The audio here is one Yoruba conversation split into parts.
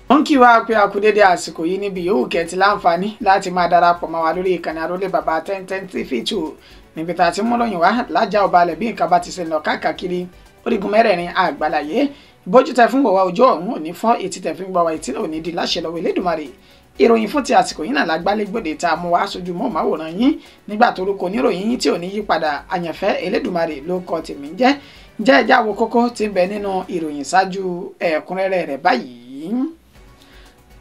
Ó ń kí wa pé a kú dédé àsìkò yìí níbi yòówù kẹ́tì láǹfààní láti máa darapọ̀ mọ́ wa lórí ìkànnì Arólé Bàbá 1010 TV 2 níbi tá a ti mú lóyìn wá lájà ọba alẹ̀ bí nǹkan bá ti ṣe lọ káàkiri orígun mẹ́rẹ̀ẹ̀rin àgbàláyé. Ìbójú tẹ fún wọ̀wá ojú ọ̀hún ò ní fọ́, etí tẹ fi ń gbọ́ wa etí náà ò ní di láṣẹ lọ́wọ́ Elédùmarè. Ìròyìn fún ti àsìkò yìí náà lágbálégbòde tá a mú wá sójú mọ́ màwòrán yín nígbà torúkọ oníròyìn yín tí ò ní yí padà, àyànfẹ́ Elédùmarè ló kọ tèmi ń jẹ́. Ǹjẹ́ ẹjá wo kókó tí ń bẹ nínú ìròyìn ṣáájú ẹ̀kúnrẹ́rẹ́ rẹ̀ báyìí.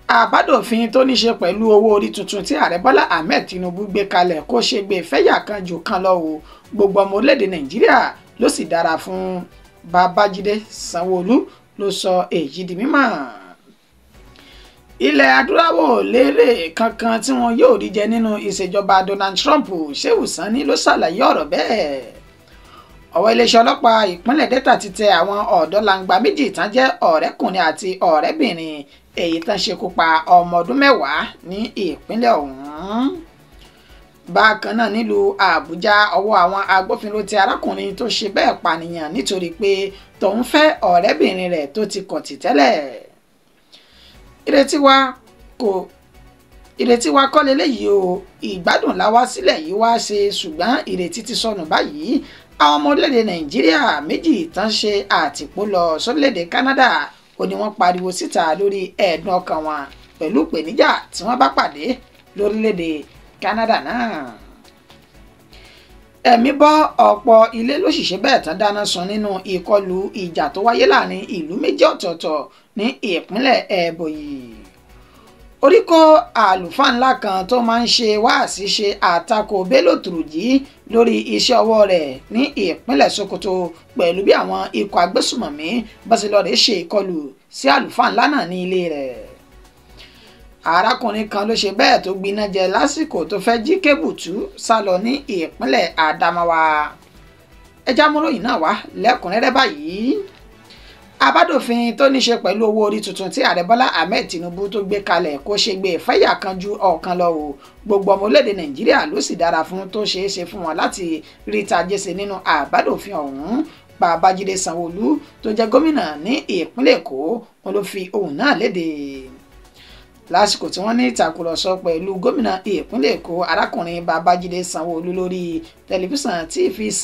Àbádòfin tó ní ṣe pẹ̀lú owó orí tuntun tí ààrẹ Bọ́lá Ahmed Tinubu gbé kalẹ̀ kó ṣe gbé fẹ́yà kan jù kan lọ o, gbogbo ọmọ orílẹ̀-èdè Nàìjíríà ló sì dára fún. Babájídé Sanwó-Olú ló sọ èyí di mímọ̀. Ilẹ̀ adúláwọ̀ lérè kankan tí wọn yóò rí jẹ nínú ìṣèjọba Donald Trump, Shehu Sani ló ṣàlàyé ọ̀rọ̀ bẹ́ẹ̀. Ọwọ́ iléeṣẹ́ ọlọ́pàá ìpínlẹ̀ Delta ti tẹ àwọn ọ̀dọ́langba méjì tán jẹ́ ọ̀rẹ́kùnrin àti ọ̀rẹ́bìnrin èyí tán ṣekú pa ọmọ ọdún 10 ní ìpínlẹ̀ ọ̀hún. Bákan náà nílùú Àbújá, ọwọ́ àwọn agbófinró tẹ arákùnrin tó ṣe bẹ́ẹ̀ pànìyàn nítorí pé tòun fẹ́ ọ̀rẹ́bìnrin rẹ̀ tó ti kọ̀tì tẹ́lẹ̀. Ìrètí wa kọ́ leléyìí o, ìgbádùn la wá sílẹ̀ yìí wá ṣe, ṣùgbọ́n ìrètí ti sọnù báyìí. Àwọn ọmọ orílẹ̀-èdè Nàìjíríà méjì tán ṣe àtìpó lọ sórílẹ̀-èdè Canada ó ní wọ́n pariwo síta lórí ẹ̀dùn ọkàn wọn pẹ̀lú ìpèníjà tí wọ́n bá pàdé lórílẹ̀-èdè Canada náà. Ẹ̀mí bọ́ ọ̀pọ̀ ilé ló ṣìṣe bẹ́ẹ̀ tán dáná sun nínú ìkọlù ìjà tó wáyé láàrin ìlú méjì ọ̀tọ̀ọ̀tọ̀ ní ìpínlẹ̀ Ẹ̀bòyì. Orí kó àlùfáà ńlá kan tó máa ń ṣe wáàsí ṣe àtakò Bello Turji lórí iṣẹ́ ọwọ́ rẹ̀ ní ìpínlẹ̀ Sokoto pẹ̀lú bí àwọn ikọ̀ agbésùmọ̀mí bá ṣe lọ rẹ̀ ṣe ìkọlù sí àlùfáà ńlá náà ní ilé rẹ̀. Arákùnrin kan ló ṣe bẹ́ẹ̀ tó gbiná jẹ lásìkò tó fẹ́ jí kébù tú sá lọ ní ìpínlẹ̀ Adamawa. Ẹja múròyìn náà wá lẹ́kùnrẹ́rẹ́ báyìí. Àbádòfin tó ní ṣe pẹ̀lú owó orí tuntun tí ààrẹ Bọ́lá Ahmed Tinubu tó gbé kalẹ̀ kó ṣe gbé fẹ́yà kan ju ọ̀kan lọ o, gbogbo ọmọ orílẹ̀-èdè Nàìjíríà ló sì dára fún tó ṣeé ṣe fún wọn láti rí tajé ṣe nínú àbádòfin ọ̀hún. Babájídé Sanwó-Olú tó jẹ́ gómìnà ní ìpínlẹ̀ Èkó wọn ló fi ohùn náà léde lásìkò tí wọ́n ní ìtàkùrọ̀sọ pẹ̀lú gómìnà ìpínlẹ̀ Èkó arákùnrin Babájídé Sanwó-Olú lórí tẹlifíṣàn TVC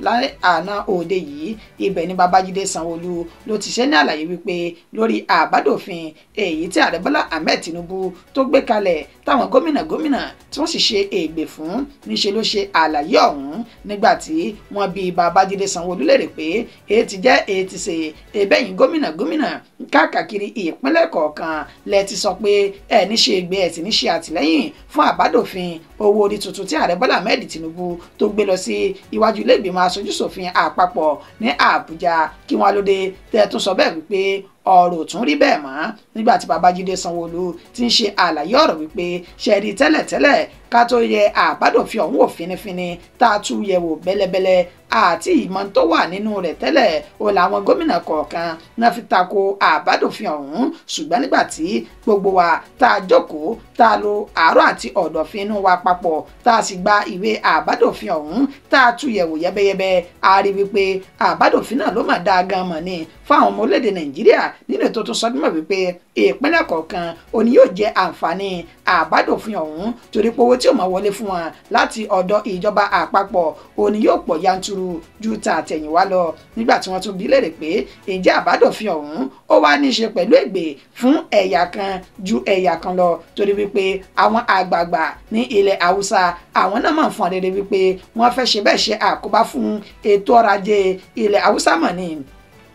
lálẹ́ àná òde yìí. Ibẹ̀ ni Babájídé Sanwó-Olú ló ti ṣe ní àlàyé wípé lórí àbádòfin èyí tí ààrẹ Bọ́lá Ahmed Tinubu tó gbé kalẹ̀ táwọn gómìnà gómìnà tí wọ́n sì ṣe ègbè fún níṣe ló ṣe àlàyé ọ̀hún nígbà tí wọ́n bi Babájídé Sanwó-Olú léèrè pé èyí ti jẹ́ èyí ti ṣe ẹ̀bẹ̀yìn gómìnà gómìnà káàkiri ìpínlẹ̀ kọ̀ọ̀kan lẹ ti sọ pé ẹ ní ṣe ègbè ẹ sì ní ṣe àtìlẹ́yìn fún àbádòfin owó orí tuntun tí ààrẹ Bọ́lá Ahmed Tinubu tó gbé lọ sí iwájú ilé ìgbìmọ̀ aṣojúṣòfin àpapọ̀ ní Àbújá, kí wọ́n lóde tẹ́ tún sọ bẹ́ẹ̀ wípé ọ̀rọ̀ tún rí bẹ́ẹ̀ mọ́. Nígbà tí Babájídé Sanwó-Olú ti ń ṣe àlàyé ọ̀rọ̀ wípé ṣẹ̀rí tẹ́lẹ̀tẹ́lẹ̀ ká tó yẹ àbádòfin ọ̀hún wò finifini tá a tún yẹ̀ wò bẹ́lẹ́bẹ́lẹ́ àti ìmọ̀ tó wà nínú rẹ̀ tẹ́lẹ̀ o làwọn gómìnà kọ̀ọ̀kan náà fi tako àbádòfin ọ̀hún, ṣùgbọ́n nígbà tí gbogbo wa tá a jókòó tá a lo àárọ̀ àti ọ̀dọ̀fin inú wa papọ̀ tá a sì gba ìwé àbádòfin ọ̀hún tá a tún yẹ̀ wò yẹ́bẹ́yẹ́bẹ́ a rí wípé àbádòfin náà ló mà dáa gan mọ̀ ni fún àwọn ọmọ orílẹ̀-èdè Nàìjíríà. Nínú ètò tó sọdúnmọ̀ wípé ìpínlẹ̀ kọ̀ọ̀kan òní yóò jẹ àǹfààní àbádòfin ọ̀hún torí pé owó tí ó máa wọlé fún wọn láti ọ̀dọ̀ ìjọba àpapọ̀ òní yóò pọ̀ yanturu ju tàtẹ̀yìnwá lọ. Nígbà tí wọ́n tún bi léèrè pé ǹjẹ́ àbádòfin ọ̀hún ó wá ní í ṣe pẹ̀lú ègbè fún ẹ̀yà kan ju ẹ̀yà kan lọ torí wípé àwọn àgbààgbà ní ilẹ̀ Haúsá àwọn náà máa ń fọn rere wípé wọ́n fẹ́ ṣe bẹ́ẹ̀ ṣe àkóbá fún ètò ọrọ̀ ajé ilẹ̀ Haúsá mọ̀ ni.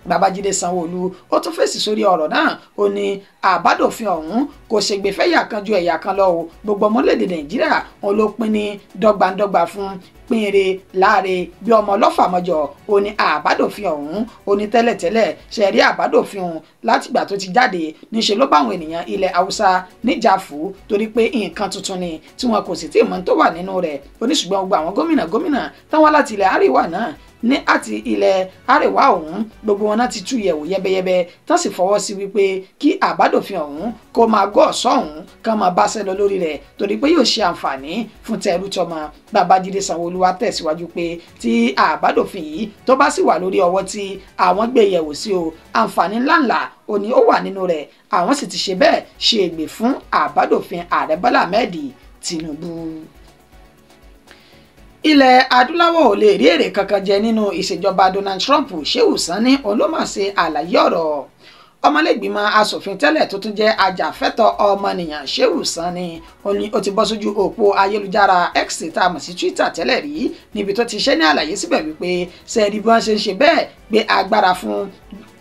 Babájídé Sanwó-Olú ó tún fèsì sórí ọ̀rọ̀ náà, ó ní àbádòfin ọ̀hún kò ṣègbè fẹ́yà kan ju ẹ̀yà kan lọ o, gbogbo ọmọ orílẹ̀-èdè Nàìjíríà òun ló pín ní dọ́gbandọ́gba fún pínre láre bí ọmọ ọlọ́fàmọjọ. Ó ní àbádòfin ọ̀hún ó ní tẹ́lẹ̀tẹ́lẹ̀ ṣe rí àbádòfin ọ̀hún látìgbà tó ti jáde níṣe ló bá àwọn ènìyàn ilẹ̀ Haúsá níjàfú torí pé nǹkan tuntun ni tí wọn kò sì tí ì mọ̀ tó wà nínú rẹ̀. Ó ní ṣùgbọ́n gbogbo àwọn gómìnà gómìnà táwọn láti ilẹ̀ àríwá náà ní àti ilẹ̀ àríwá ọ̀hún gbogbo wọn náà ti tú yẹ̀wò yẹ́bẹ́yẹ́bẹ́ tán sì fọwọ́ sí wípé kí àbádòfin ọ̀hún kó máa gọ́ ọ̀sọ́ ọ̀hún kán máa báṣẹ́ lọ lórí rẹ̀ torí pé yóò ṣe àǹfààní fún tẹrú tọmọ. Babájídé Sanwó-Olú wá tẹ̀síwájú pé tí àbádòfin yìí tó bá sì wà lórí ọwọ́ tí àwọn gbé yẹ̀wò sí o, àǹfààní ńláńlá òní ó wà nínú rẹ̀, àwọn sì ti ṣe bẹ́ẹ̀ ṣe ègbè fún àbádòfin ààrẹ Bọ́lá Ahmed Tinubu. Ilẹ̀ adúláwọ̀ ò lè rí èrè kankan jẹ nínú ìṣèjọba Donald Trump, Shehu Sani olómàṣe àlàyé ọ̀rọ̀. Ọmọlẹ́gbìmọ̀ asòfin tẹ́lẹ̀ tó tún jẹ́ ajàfẹ́tọ̀ ọmọnìyàn Shehu Sani ó ti bọ́ sójú òpó ayélujára X tá a mọ̀ sí Twitter tẹ́lẹ̀ rí níbi tó ti ṣe ní àlàyé síbẹ̀ wípé sẹ́ẹ̀rí bí wọ́n ṣe ń ṣe bẹ́ẹ̀ gbé agbára fún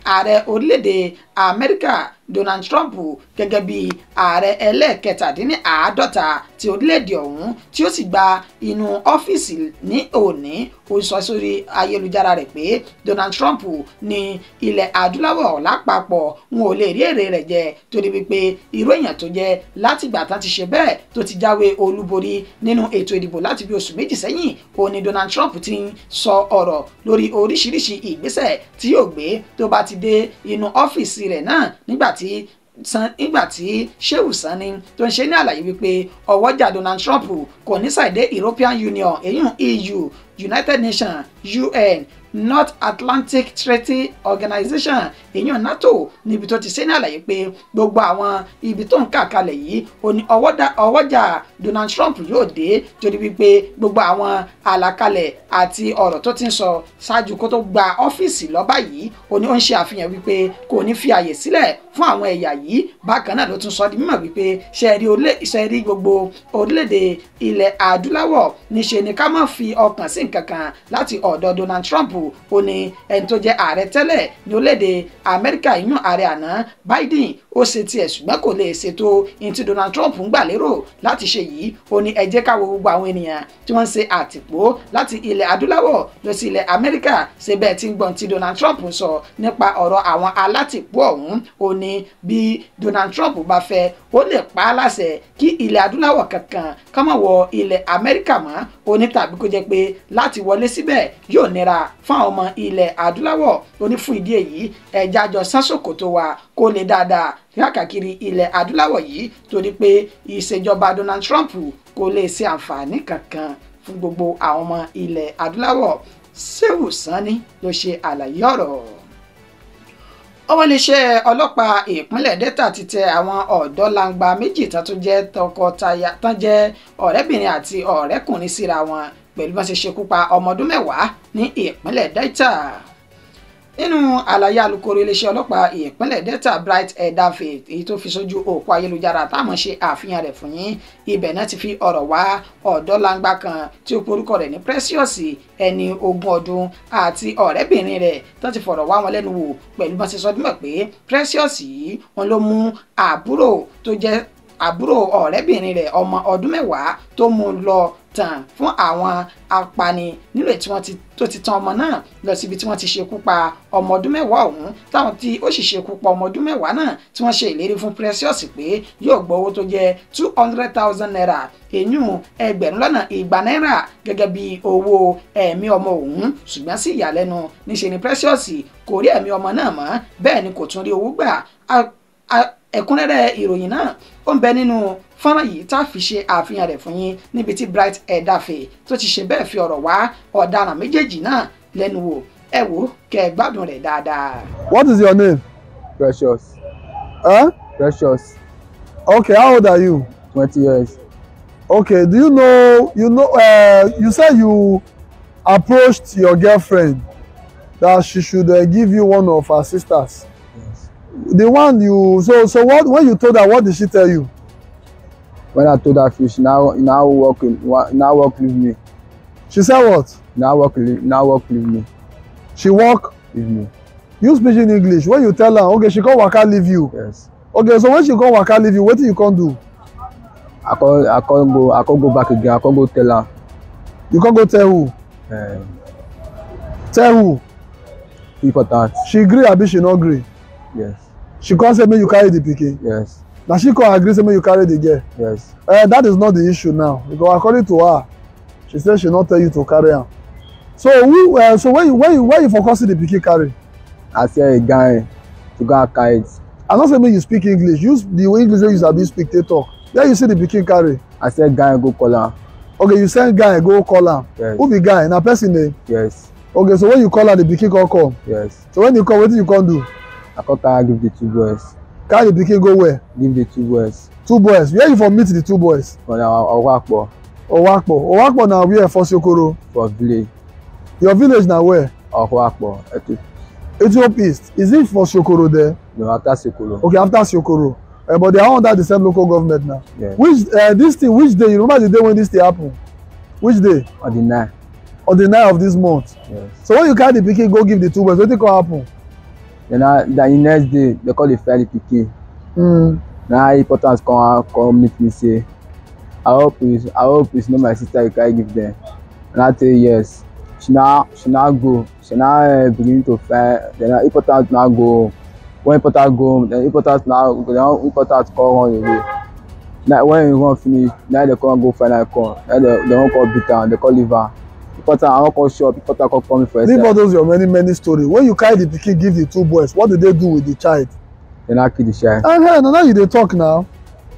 ààrẹ orílẹ̀-èdè Amẹ́ríkà Donald Trump gẹ́gẹ́ bí ààrẹ ẹlẹ́ẹ̀kẹtàdínníàádọ́ta ti orílẹ̀-èdè ọ̀hún tí ó sì gba inú ọ́fíìsì ní òní. Ó sọ sórí ayélujára rẹ̀ pé Donald Trump ní ilẹ̀ adúláwọ̀ lápapọ̀ wọn ò lè rí èrè rẹ̀ jẹ torí wípé irú èèyàn tó jẹ́ látìgbà tán ti ṣe bẹ́ẹ̀ tó ti jáwé olúborí nínú ètò ìdìbò láti bí oṣù méjì sẹ́yìn ó ní Donald Trump ti ń sọ ọ̀rọ̀ lórí oríṣiríṣi ìgbésẹ̀ tí yóò gbé tó bá ti dé inú ọ́fíìsì rẹ̀ náà nígbà tí Shehu Sani tó ń ṣe ní àlàyé wípé ọwọ́jà Donald Trump kò ní ṣàìdé European Union èyún EU, United Nations UN, North Atlantic Treaty Organization èyàn NATO níbi tó ti ṣe ní àlàyé pé gbogbo àwọn ibi tó ń kà kalẹ̀ yìí ó ní ọwọ́jà Donald Trump yóò dé torí wípé gbogbo àwọn àlàkalẹ̀ àti ọ̀rọ̀ tó ti ń sọ ṣáájú kó tó gba ọ́fíìsì lọ báyìí ó ní ó ń ṣe àfihàn wípé kò ní fi àyè sílẹ̀ fún àwọn ẹ̀yà yìí. Bákan náà ló tún sọ di mímọ̀ wípé ṣe rí gbogbo orílẹ̀-èdè ilẹ̀ adúláwọ̀ níṣe ni ká má fi ọkàn sí nǹkan kan láti ọ̀dọ̀ Donald Trump. Ó ní ẹni tó jẹ́ ààrẹ tẹ́lẹ̀ ní orílẹ̀-èdè Amẹ́ríkà ìyún ààrẹ àná Biden ó ṣe tiẹ̀ ṣùgbọ́n kò lè ṣètò ohun tí Donald Trump ń gbà lérò láti ṣe yìí. Ó ní ẹ jẹ́ ká wo gbogbo àwọn ènìyàn tí wọ́n ń ṣe àtìpó láti ilẹ̀ adúláwọ̀ lọ sí ilẹ̀ Amẹ́ríkà ṣe bẹ́ẹ̀ tí ń gbọ́n tí Donald Trump ń sọ nípa ọ̀rọ̀ àwọn alátìpó ọ̀hún. Ó ní bí Donald Trump bá fẹ́ ó lè pa á láṣẹ kí ilẹ̀ adúláwọ̀ kankan ká má wọ ilẹ̀ Amẹ́ríkà mọ́. Ó ní tàbí kó jẹ́ pé láti wọlé síbẹ̀ yóò nira fún àwọn ọmọ ilẹ̀ adúláwọ̀. Ó ní fún ìdí èyí ẹ̀já jọ sán ṣòkòtò wa kó lè dáadáa káàkiri ilẹ̀ adúláwọ̀ yìí torí pé ìṣèjọba Donald Trump kò lè ṣe àǹfààní kankan fún gbogbo àwọn ọmọ ilẹ̀ adúláwọ̀. Shehu Sani ló ṣe àlàyé ọ̀rọ̀. Ọwọ́ iléeṣẹ́ ọlọ́pàá ìpínlẹ̀ Delta ti tẹ àwọn ọ̀dọ́ langba méjì tán tó jẹ́ tọkọtaya tán jẹ́ ọ̀rẹ́bìnrin àti ọ̀rẹ́kùnrin síra wọn pẹ̀lú bọ́n ṣe ṣekú pa ọmọ ọdún mẹ́wàá ní ìpínlẹ̀ Delta. Nínú àlàyé alukoro iléeṣẹ́ ọlọ́pàá ìpínlẹ̀ Delta Bright Edafe èyí tó fi sójú òpó ayélujára táwọn ṣe àfihàn rẹ̀ fún yín, ibẹ̀ náà ti fi ọ̀rọ̀ wá ọ̀dọ́langba kan tí ó porúkọ rẹ̀ ní Precious ẹni ogún ọdún àti ọ̀rẹ́bìnrin rẹ̀ tó ti fọ̀rọ̀ wá wọn lẹ́nu wò pẹ̀lú bọ́n ṣe sọ dímọ̀ pé Precious yìí wọn ló mú àbúrò tó jẹ́ àbúrò ọ̀rẹ́bìnrin rẹ̀ ọmọ ọdún mẹ́wàá tó mú un lọ tàn fún àwọn apani nílò tí wọ́n tó ti tan ọmọ náà lọ síbi tí wọ́n ti ṣekú pa ọmọ ọdún mẹ́wàá ọ̀hún táwọn tí ó sì ṣekú pa ọmọ ọdún mẹ́wàá náà tí wọ́n ṣe ìlérí fún Precious pé yóò gbọ́ owó tó jẹ́ 200,000 naira èyún 200,000 náírà gẹ́gẹ́ bí owó ẹ̀mí ọmọ òun. Ṣùgbọ́n sí ìyàlẹ́nu níṣe ni Precious kò rí ẹ̀mí ọmọ náà mọ́, bẹ́ẹ̀ ni kò tún rí owó gbà. Ẹ̀kúnrẹ́rẹ́ ìròyìn náà ó ń bẹ nínú fọ́nrán yìí tá a fi ṣe àfihàn rẹ̀ fún yín níbi tí Bright Edafe tó ti ṣe bẹ́ẹ̀ fi ọ̀rọ̀ wá ọ̀daràn méjèèjì náà lẹ́nu wò. Ẹ wò kẹ́ ẹ gbádùn rẹ̀ dáadáa. What is your name? Precious. Huh? Precious. Okay, how old are you? 20 years. Okay, do you know, you said you approached your girlfriend that she should give you one of her sisters. Yes. The one you, so what, when you told her, what did she tell you? When I told her, she now work with me. She said what? Now work with me. She work with me. You speak in English. When you tell her, okay, she come waka leave you. Yes. Okay, so when she come waka leave you, what do you can't do? I can't go back again. I can't go tell her. You can't go tell who? Tell who? People that. She agree, abi she not agree? Yes. She can't say me you carry the pikin. Yes. Now she can't agree say me you carry the girl. Yes. That is not the issue now, because according to her, she said she not tell you to carry her. So who so when you for come see the pikin carry? I send a guy to go and carry it. I no say make you speak English. Use the English wey you sabi speak take talk. Where you see the pikin carry? I send guy go call am. Okay, you send guy go call am. Yes. Who be guy? Na person name? Yes. Okay, so when you call am, the pikin come come? Yes. So when you come, wetin you come do? I come carry give the two boys. Carry the pikin go where? Give the two boys. Two boys. Where you for meet the two boys? For Owakpo. Owakpo. Owakpo na where for Sokoro? For village. Your village na where? Owakpo. Ethiope East. Is it for Sokoro there? No, after Sokoro. Okay, after Sokoro. But they are under the same local government now. Yeah. Which this thing, which day? You remember the day when this thing happened? Which day? On the 9th. On the 9th of this month. Yes. So when you carry the pikin go give the two boys, wetin come happen? Then the next day, they call the fair pikin. Mm. Now importance come meet me say, I hope it's not my sister you carry give them. And I say yes. She now go. She now begin to find. Then importance now go. When important go, then important now go. Then important come run away. Now when you run finish, now they come go find her come. Now they won't call beat her, they call leave her. Important I won't call shop. Important come call me for Leave all those your many many story. When you carry the pikin give the two boys, what do they do with the child? They now kill the child. Now you dey talk now.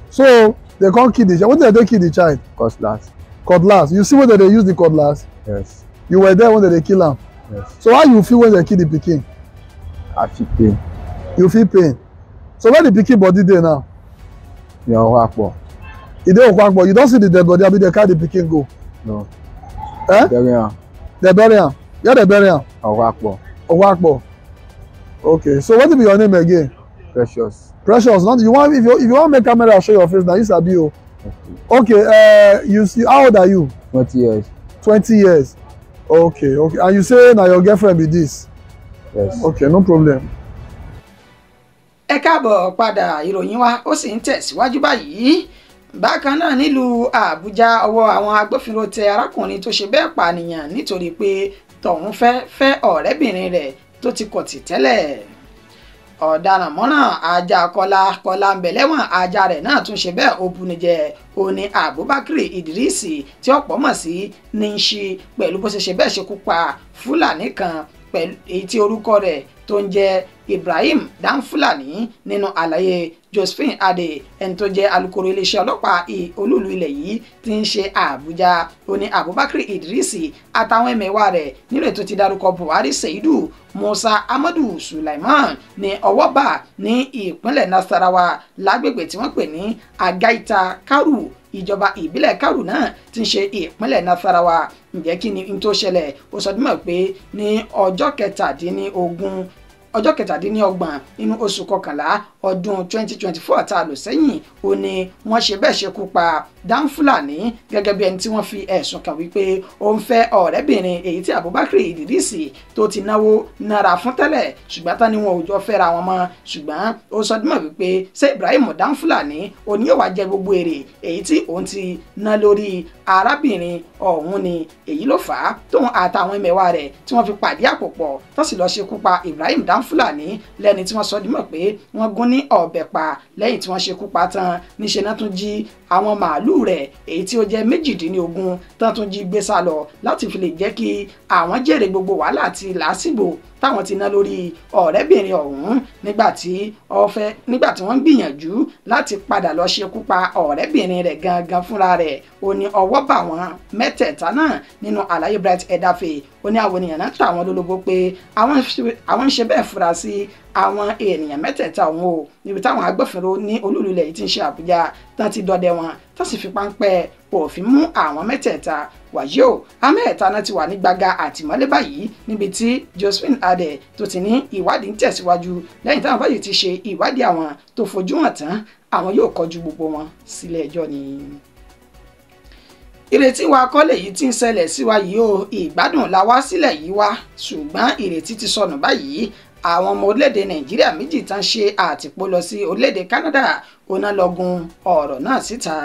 So they can't kill the child. What did they kill the child? Cutlass. Cutlass. You see whether they use the cutlass? Yes. You were there when they kill him? Yes. So how you feel when they kill the pikin? I feel pain. You feel pain. So where the pikin body dey now? In Owakpo. E dey Owakpo. You don't see the dead body, abi they carry the pikin go? No. Eh? Bury am. They bury am. Where they bury am? Owakpo. Owakpo. Okay. So what will be your name again? Precious. Precious. Not you want if you want make camera show your face now, you sabi o. Okay. Okay, you see, how old are you? 20 years. 20 years. Okay, okay. And you say na your girlfriend be this? Yes. Okay, no problem. Ẹ káàbọ̀ padà, ìròyìn wa ó sì ń tẹ̀síwájú báyìí. Bákan náà nílùú Àbújá, ọwọ́ àwọn agbófinró tẹ arákùnrin tó ṣe bẹ́ẹ̀ pànìyàn nítorí pé tọ̀hún fẹ́ fẹ́ ọ̀rẹ́bìnrin rẹ̀ tó ti kọ̀tì tẹ́lẹ̀. Ọ̀daràn mọ́ràn ajá Kọ́lá Kọ́lá ń bẹ lẹ́wọ̀n, ajá rẹ̀ náà tún ṣe bẹ́ẹ̀ ó bunijẹ. Ó ní Abubakar Idrisi tí ọ̀pọ̀ mọ̀ sí Ninshi pẹ̀lú bó ṣe ṣe bẹ́ẹ̀ ṣekú pa Fúlàní kan pẹ̀lú èyí tí orúkọ rẹ̀ tó ń jẹ́ Ibrahim Danfulani. Nínú àlàyé Josephine Adé, ẹni tó jẹ́ alukoro iléeṣẹ́ ọlọ́pàá olúùlú ilẹ̀ yìí tí ń ṣe Àbújá, ó ní Abubakar Idrisi àtàwọn ẹmẹ̀wà rẹ̀ nínú ètò ti dárúkọ Buhari Seidu Musa Amadu Sulaiman ní ọwọ́ bà ní ìpínlẹ̀ Nasarawa lágbègbè tí wọ́n pè ní Agaita Karu, ìjọba ìbílẹ̀ Karu náà tí ń ṣe ìpínlẹ̀ Nasarawa. Ǹjẹ́ kí ni n tó ṣẹlẹ̀? Ó sọ dímọ̀ pé ní ọjọ́ 27 nínú oṣù kọkànlá ọdún 2024 tá a lò sẹ́yìn, ó ní wọ́n ṣe bẹ́ẹ̀ ṣekú pa Danfulani gẹ́gẹ́ bí ẹni tí wọ́n fi ẹ̀sùn kàn wípé ó ń fẹ́ ọ̀rẹ́bìnrin èyí tí Abubakar Idrisi tó ti náwó nára fún tẹ́lẹ̀, ṣùgbọ́n tán ni wọn ò jọ fẹ́ra wọn mọ́. Ṣùgbọ́n ó sọ dímọ̀ wípé ṣé Ibrahim Danfulani òní yóò wá jẹ gbogbo èrè èyí tí òun ti ná lórí arábìnrin ọ̀hún ni. Èyí ló fà á tóun àtàwọn ẹmẹ̀wà rẹ̀ tí wọ́n fi pàdé àpòpọ̀ tó sì lọ́ọ́ ṣekú pa Ibrahim Danfulani lẹ́ni tí wọ́n sọ dímọ̀ pé wọ́n gún ní ọ̀bẹ pa. Lẹ́yìn tí wọ́n ṣekú pa tán, níṣẹ́ náà tún jí àwọn màálùú rẹ̀ èyí tí ó jẹ́ 18 tán tún jí gbé sá lọ láti fi lè jẹ́ kí àwọn jèrè gbogbo wàhálà àti làásìgbò táwọn ti ná lórí ọ̀rẹ́bìnrin ọ̀hún. Nígbà tí wọ́n ń gbìyànjú láti padà lọ ṣekú pa ọ̀rẹ́bìnrin rẹ̀ gangan fúnra rẹ̀, ó ní ọwọ́ bà wọ́n mẹ́tẹ̀ẹ̀ta náà. Nínú àlàyé Bright Edafe, ó ní àwọn ènìyàn náà tà wọ́n lólobó pé àwọn ń ṣe bẹ́ẹ̀ fura sí àwọn ènìyàn mẹ́tẹ̀ẹ̀ta ọ̀hún o, níbi táwọn agbófinró ní olúùlú ilẹ̀ yìí ti ń ṣe Àbújá tán ti dọdẹ wọn tán sì fi páńpẹ́ òfin mú àwọn mẹ́tẹ̀ẹ̀ta. Wàyí o, amẹ́ẹ̀ta náà ti wà ní gbàgà àtìmọ́lé báyìí níbi tí Josephine Adé tó ti ní ìwádìí ń tẹ̀síwájú. Lẹ́yìn táwọn báyìí ti ṣe ìwádìí àwọn tó fojú hàn tán, àwọn yóò kọjú gbogbo wọn sílé ẹjọ́ ni. Ìrètí wa kọ́ lèyí tí ń ṣẹlẹ̀ sí wa yìí o, ìgbádùn la wá sílẹ̀ yìí wá, ṣùgbọ́n ìrètí ti sọnù báyìí. Àwọn ọmọ orílẹ̀-èdè Nàìjíríà méjì tán ṣe àtìpó lọ sí orílẹ̀-èdè Canada oná lọ́gùn ọ̀rọ̀ náà síta.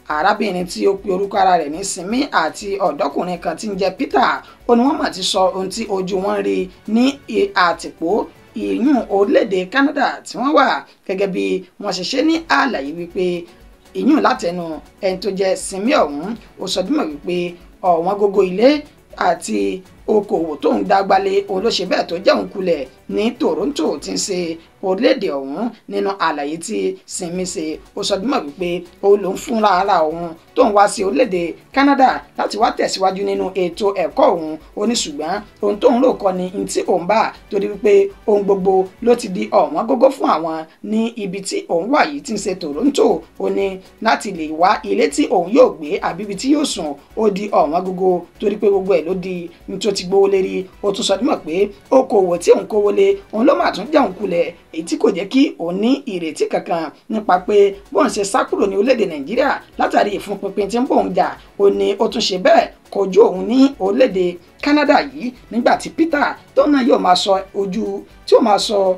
Arábìnrin tí ó pe orúkọ ara rẹ̀ ní Simi àti ọ̀dọ́kùnrin kan tí ń jẹ́ Peter, ó ní wọ́n mà ti sọ ohun tí ojú wọn rí ní àtìpó ìyún orílẹ̀-èdè Canada tí wọ́n wà, gẹ́gẹ́ bí wọ́n ṣe ṣe ní àlàyé wípé ìyún látẹnu ẹni tó jẹ́ Simi ọ̀hún. Ó sọ dímọ̀ wípé ọ̀wọ́n gógó ilé, àti okòwò tó ń dágbálẹ̀ òun ló ṣe bẹ́ẹ̀ tó jẹ́ òun kulẹ̀ ní Toronto tí ń ṣe orílẹ̀-èdè ọ̀hún. Nínú àlàyé tí Simi ṣe, ó sọ dímọ̀ wípé òun ló ń fúnra ara òun tó ń wá sí orílẹ̀-èdè Canada láti wá tẹ̀síwájú nínú ètò ẹ̀kọ́ òun. Ó ní ṣùgbọ́n ohun tó ń rò kọ́ ni n tí òun bá, torí wípé ohun gbogbo ló ti di ọ̀wọ́n gógó fún àwọn ní ibi tí òun wà yìí tí ń ṣe Toronto. Ó ní láti lè wá ilé tí òun yóò gbé àbí ibi tí yóò sùn ó di ọ̀wọ́n gógó, torí pé gbogbo ẹ̀ ló di n tó ti gbówó lérí. Ó tún sọ dímọ̀ pé okòwò tí òun kówó lé òun ló mà tún jẹ́ òun kulẹ̀, èyí tí kò jẹ́ kí òun ní ìrètí kankan nípa pé bóun ṣe sá kúrò ní orílẹ̀-èdè Nàìjíríà látàrí ìfúnpinpin tí ń bóun jà. Ó ní ó tún ṣe bẹ́ẹ̀ kojú òun ní orílẹ̀-èdè Canada yìí nígbà tí Peter tó náà yóò máa sọ ojú tí ó máa sọ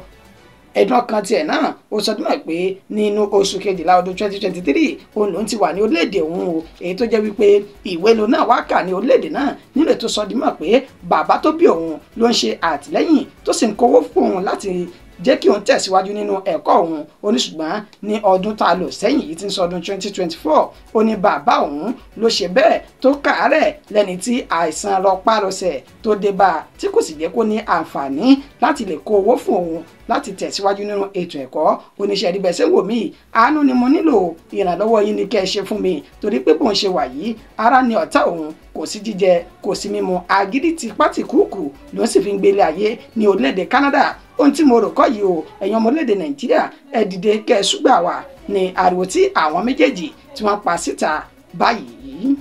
ẹ̀dùn ọkàn tiẹ̀ náà. Ó sọ dímọ̀ pé nínú oṣù kejìlá ọdún 2023 òun lòún ti wà ní orílẹ̀-èdè òun o, èyí tó jẹ́ wípé ìwé lòun náà wá kà ní orílẹ̀-èdè náà, nínú ètò sọ dímọ̀ pé bàbá tó bí òun ló ń ṣe àtìlẹ́yìn tó sì ń kówó fún òun láti jẹ́ kí òun tẹ̀síwájú nínú ẹ̀kọ́ òun. Ó ní ṣùgbọ́n ní ọdún tá a lò sẹ́yìn yìí tí ń sọ ọdún 2024, ó ní bàbá òun ló ṣe bẹ́ẹ̀ tó káàárẹ̀ lẹ́ni tí àìsàn rọpárọsẹ̀ tó dé bá a, tí kò sì jẹ́ kó ní àǹfààní láti lè kó owó fún òun láti tẹ̀síwájú nínú ètò ẹ̀kọ́. Oníṣẹ́ ìdíbẹ̀ ṣe ń wò mí, àánú ni mo nílò, ìrànlọ́wọ́ yín ni kẹ́ ẹ ṣe fún mi, torí pé bóun ṣe wà yìí ara ni ọ̀tá òun, kò sí jíjẹ kò sí mímu, agídí ti pátìkúùkù ló sì fi ń gbélé ayé ní orílẹ̀-èdè Canada. Ohun tí mo rò kọ́ yìí o, ẹ̀yin ọmọ orílẹ̀-èdè Nàìjíríà ẹ dìde kẹ́ ẹ ṣúgbà wá, ní ariwo tí àwọn méjèèjì tí wọ́n pa síta báyìí.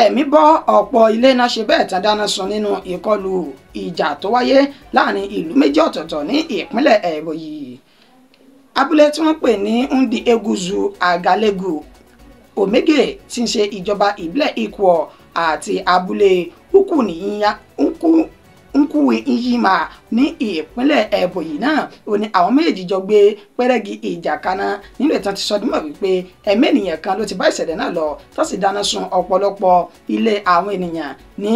Ẹ̀mí bọ́ ọ̀pọ̀ ilé náà ṣe bẹ́ẹ̀ tán dáná sun nínú ìkọlù ìjà tó wáyé láàrin ìlú méjì ọ̀tọ̀ọ̀tọ̀ ní ìpínlẹ̀ Ebonyi. Abúlé tí wọ́n pè ní Ndi Eguzu Agalegu Omege tí ń ṣe ìjọba ìbílẹ̀ Ikwo àti abúlé Nkuwi Nyima ní ìpínlẹ̀ Ebonyi náà, ó ní àwọn méjèèjì jọ gbé pẹ́rẹ́gì ìjà kaná. Nínú ìtàn ti sọdúnmọ̀ wípé ẹ̀mí ènìyàn kan ló ti bá ìṣẹ̀lẹ̀ náà lọ, tó sì dáná sun ọ̀pọ̀lọpọ̀ ilé àwọn ènìyàn ní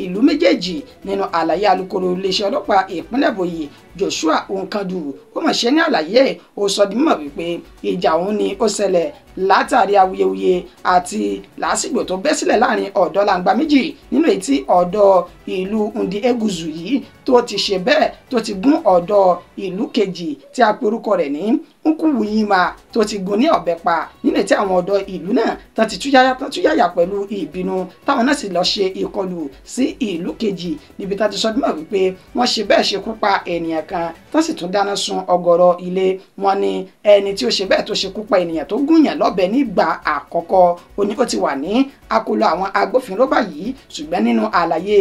ìlú méjèèjì. Nínú àlàyé alukoro iléeṣẹ́ ọlọ́pàá ìpínlẹ̀ Ebonyi Joshua Nkandu, ó mọ̀ ṣe ní àlàyé, ó sọ di mímọ̀ wípé ìjà òun ni ó ṣẹlẹ̀ látàrí awuyewuye àti làásìgbò tó bẹ́ sílẹ̀ láàrin ọ̀dọ́ làǹgbà méjì, nínú èyí tí ọ̀dọ́ ìlú Ndi Eguzu yìí tó ti ṣe bẹ́ẹ̀ tó ti gún ọ̀dọ́ ìlú kejì tí a pe orúkọ rẹ̀ ní Nkuwuyima tó ti gún ní ọ̀bẹ pa, nínú èyí tí àwọn ọ̀dọ́ ìlú náà tán ti túyáyá pẹ̀lú ìbínú, táwọn náà sì lọ ṣe ìkọlù sí ìlú kejì níbi tá ti sọ dímọ̀ wípé wọ́n ṣe bẹ́ẹ̀ ṣekú pa ènìyàn kan tán sì tún dáná sun ọ̀gọ̀rọ̀ ilé wọn. Ní ẹni tí ó ṣe bẹ́ẹ̀ tó ṣekú pa ènìyàn tó gúnyàn lọ́bẹ nígbà àkọ́kọ́, ó ní ó ti wà ní akóló àwọn agbófinró báyìí, ṣùgbọ́n nínú àlàyé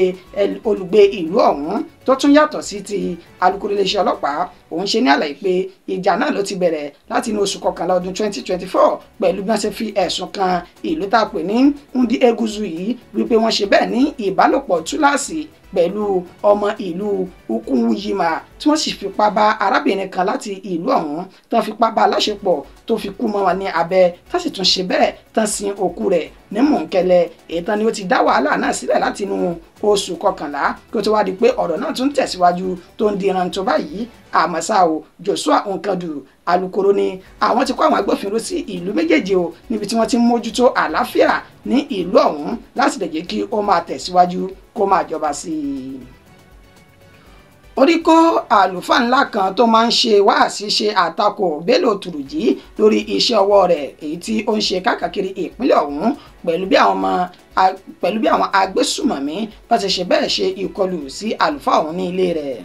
olùgbé ìlú ọ̀hún tó tún yàtọ̀ sí ti alukoro iléeṣẹ́ ọlọ́pàá, òun ṣe ní àlàyé pé ìjà náà ló ti bẹ̀rẹ̀ láti inú oṣù kọkànlá ọdún 2024 pẹ̀lú bí wọ́n ṣe fi ẹ̀sùn kan ìlú tá a pè ní Ndi Eguzu yìí wípé wọ́n ṣe bẹ́ẹ̀ ní ìbálòpọ̀ túláàsì pẹ̀lú ọmọ ìlú Nkuwuyima tí wọ́n sì fipá bá arábìnrin kan láti ìlú ọ̀hún tán fipá bá aláṣepọ̀ tó fi kú mọ́ wọn ní abẹ́, tán sì tún ṣe bẹ́ẹ̀ tán sin òkú rẹ̀ ní Mọ̀ńkẹ́lẹ́. Ètàn ni ó ti dá wàhálà náà sílẹ̀ láti inú oṣù kọkànlá kó tó wá di pé ọ̀rọ̀ náà tún tẹ̀síwájú tó ń di rántó báyìí. Àmọ́ ṣá o, Joshua Nkandu alukoro ni àwọn ti kó àwọn agbófinró sí ìlú méjèèjì o, níbi tí wọ́n ti ń mójútó àlàáfíà ní ìlú ọ̀hún láti lè jẹ́ kí ó máa tẹ̀síwájú kó máa jọba sí i. Orí kó àlùfáà ńlá kan tó máa ń ṣe wáàsí ṣe àtakò Bello Turji lórí iṣẹ́ ọwọ́ rẹ̀ èyí tí ó ń ṣe káàkiri ìpínlẹ̀ ọ̀hún pẹ̀lú bí àwọn agbésùmọ̀mí bá ti ṣe bẹ́ẹ̀ ṣe ìkọlù sí àlùfáà ọ̀hún ní ilé rẹ̀.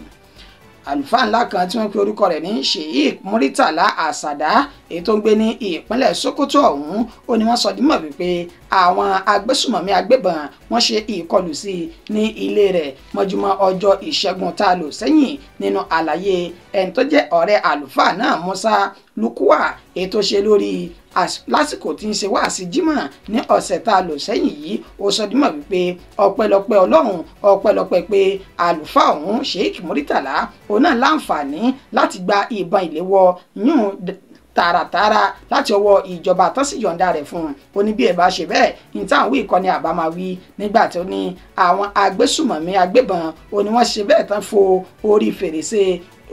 Àlùfáà ńlá kan tí wọ́n pe orúkọ rẹ̀ ní Sheikh Muritala Asada èyí tó ń gbé ní ìpínlẹ̀ Sokoto ọ̀hún, ó ní wọ́n sọ dímọ̀ wípé àwọn agbésùmọ̀mí agbébọn wọ́n ṣe ìkọlù sí i ní ilé rẹ̀ mọ́júmọ́ ọjọ́ ìṣẹ́gun tá a lò sẹ́yìn. Nínú àlàyé ẹni tó jẹ́ ọ̀rẹ́ àlùfáà náà Musa Lukuwa èyí tó ṣe lórí lásìkò tí ń ṣe wáàsí Jímọ̀ ní ọ̀sẹ̀ tá a lò sẹ́yìn yìí, ó sọ dímọ̀ wípé ọpẹ́lọpẹ́ Ọlọ́run, ọpẹ́lọpẹ́ pé àlùfáà ọ̀hún Sheikh Muritala òun náà láǹfààní láti gba ìbọn ìléwọ́ yún tààràtààrà láti ọwọ́ ìjọba tó sì yọ̀ǹda rẹ̀ fún un. Ó ní bí ẹ bá ṣe bẹ́ẹ̀ ní táwọn wí ìkọ́ni àbá máa wí. Nígbà tó ní àwọn agbésùmọ̀mí agbébọn ó ní wọ́n ṣe bẹ́ẹ̀ tán fo orí fèrèsé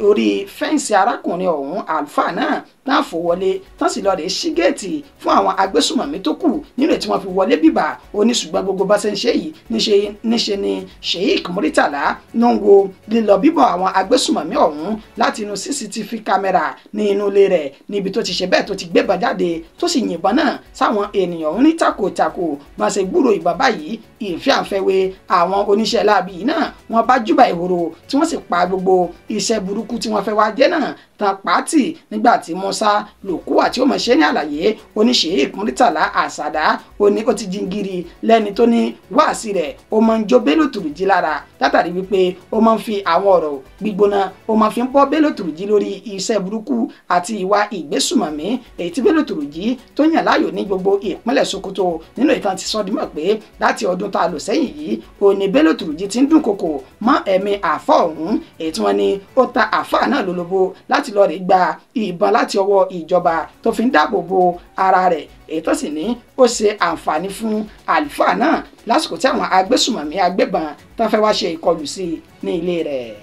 orí fẹ́ǹsì arákùnrin ọ̀hún àlùfáà náà tán fò wọlé tán sì lọ rèé ṣí géètì fún àwọn agbésùmọ̀mí tó kù nínú tí wọ́n fi wọlé bíbà. Ó ní ṣùgbọ́n gbogbo bá ṣe ń ṣe yìí níṣe ni Sheikh Muritàlá ló ń wo lílọ bíbọ̀ àwọn agbésùmọ̀mí ọ̀hún láti inú CCTV kámẹ́rà ní inú ilé rẹ̀ níbi tó ti ṣe bẹ́ẹ̀ tó ti gbébọn jáde tó sì yìnbọn náà sáwọn ènìyàn ọ̀hún ní takòtakò. Bá ṣe gbúrò ìbọn báyìí ìfẹ́ àǹfẹ́wé àwọn oníṣẹ́ láabi náà wọ́n bá júbà ìhòòrò tí wọ́n sì pa gbogbo iṣẹ́ burúkú tí wọ́n fẹ́ wá jẹ́ náà tán pàtì. Nígbà tí Musa Lòkúwà tí ó mọ̀ ṣe ní àlàyé oní Sheikh Muritàlá Àsàdá ó ní ó ti jingiri lẹ́ni tó ní wáàsí rẹ̀ ó máa ń jó Bello Turji lára látàrí wípé ó máa ń fi àwọn ọ̀rọ̀ gbígbóná ó máa fi ń bọ́ Bello Turji lórí iṣẹ́ burúkú àti ìwà ìgbésùmọ̀mí èyí tí Bello Turji tó yàn láàyò ní gbogbo ìpínlẹ̀ Sokoto. Nínú ìtàn ti sọ dímọ̀ pé láti ọdún tá a lò sẹ́yìn yìí ó ní Bello Turji ti ń dúnkokò mọ́ ẹ̀mí àfọ́ ọ̀hún èyí tí wọ́n ní ó ta àfáà náà lólobó láti lọ rè gba ìbọn láti ọwọ́ ìjọba tó fi ń dáàbò bo ara rẹ̀, èyí tó sì ní ó ṣe àǹfààní fún àlùfáà náà lásìkò tí àwọn agbésùmọ̀mí agbébọn tán fẹ́ wá ṣe ìkọlù sí i ní ilé rẹ̀.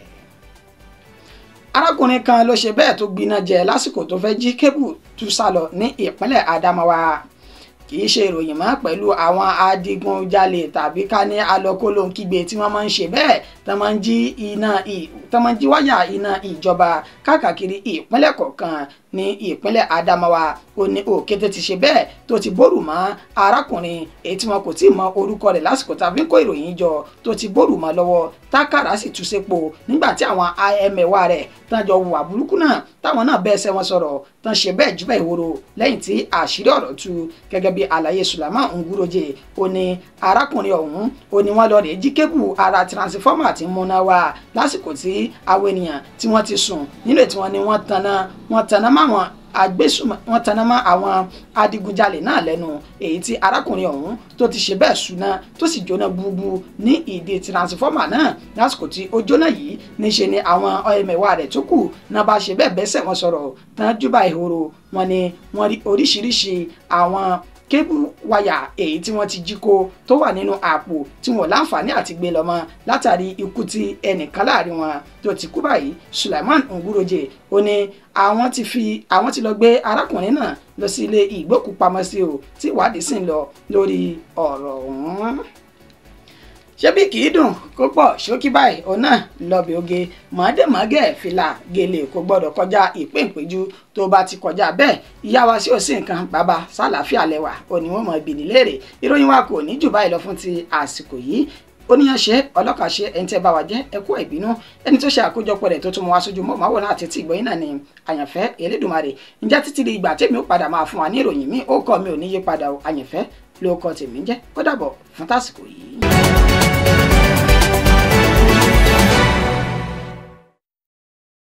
Arákùnrin kan ló ṣe bẹ́ẹ̀ tó gbiná jẹ lásìkò tó fẹ́ jí kébù tú sálọ ní ìpínlẹ̀ Adamawa. Kì í ṣe ìròyìn mọ́ pẹ̀lú àwọn adigunjalè tàbí ká ní alọ́kólóhunkígbe tí wọ́n máa ń ṣe bẹ́ẹ̀ tán máa ń jí wáyà iná ìjọba káàkiri ìpínlẹ̀ kọ̀ọ̀kan. Ní ìpínlẹ̀ Adamawa ó ní òkété ti ṣe bẹ́ẹ̀ tó ti bórù mọ́ arákùnrin èyí tí wọn kò tí ì mọ orúkọ rẹ̀ lásìkò tá a fi ń kó ìròyìn jọ tó ti bórù mọ́ lọ́wọ́ tákàrà sì tú sépo nígbà tí àwọn ẹmẹ̀wà rẹ̀ tán jọ hùwà burúkú náà táwọn náà bẹ́ẹ̀ sẹ́ wọn sọ̀rọ̀ tán ṣe bẹ́ẹ̀ jùbẹ́ ìhòòrò lẹ́yìn tí àṣírí ọ̀rọ̀ tú. Gẹ́gẹ́ bí àlàyé Sulaiman Nguroje ó ní arákùnrin ọ̀hún ó ní wọ́n lọ rèé jí kébù ara tiransifọ́mà tí ń múná wá lásìkò tí àwọn ènìyàn tí wọ́n ti sùn nínú ètò wọn ni wọ́n tanná máwọn agbésùnmọ̀ wọ́n tanná mọ́ àwọn adigunjalè náà lẹ́nu èyí tí arákùnrin ọ̀hún tó ti ṣe bẹ́ẹ̀ ṣúná tó sì jóná gbúgbú ní ìdí tiransifọ́mà náà. Lásìkò tí ó jóná yìí níṣe ni àwọn ẹmẹ̀wà rẹ̀ tó kù náà bá ṣe bẹ́ẹ̀ bẹ́sẹ̀ wọn sọ̀rọ̀ tán júbà ìhòòrò wọn ni wọ́n rí oríṣiríṣi àwọn kébù wáyà èyí tí wọ́n ti jí kó tó wà nínú àpò tí wọ́n láǹfààní àti gbé lọ́mọ látàrí ikú tí ẹnìkan láàrin wọn tó ti kú báyìí. Sulaiman Nguroje ó ní àwọn ti lọ gbé arákùnrin náà lọ sí ilé ìgbókùpamọ́sí o tí ìwádìí sì ń lọ lórí ọ̀rọ̀ ọ̀hún. Ṣebí kì í dùn kó pọ̀ ṣókí báyìí òun náà lọ́bẹ̀ oge mọ̀ọ́dẹ́mọ̀ọ́gẹ́ fìlà gèlè kò gbọ́dọ̀ kọjá ìpéǹpéjú tó bá ti kọjá bẹ́ẹ̀ ìyá wa sí òsì nǹkan bàbá sálàáfíà lẹ́wà òní wọ́n mọ̀ bìnní léèrè. Ìròyìn wa kò ní jù báyìí lọ fún ti àsìkò yìí. Oníyanṣe ọlọ́kàṣe ẹni tẹ́ bá wa jẹ́ ẹkú ìbínú ẹni tó ṣe àkójọpọ̀ rẹ̀ tó tún mú wá sójú mọ́ màwòrán àti tí ìgbọ̀yìn náà ni Àyànfẹ́ Elédùmarè. Ǹjẹ́ títí di ìgbà tèmi ó padà máa fún wa ní ìròyìn mi ó kọ́ mi ò ní yí padà o. Àyànfẹ́ ló kọ́ tèmi jẹ́ ó dàbọ̀ fún tásìkò yìí.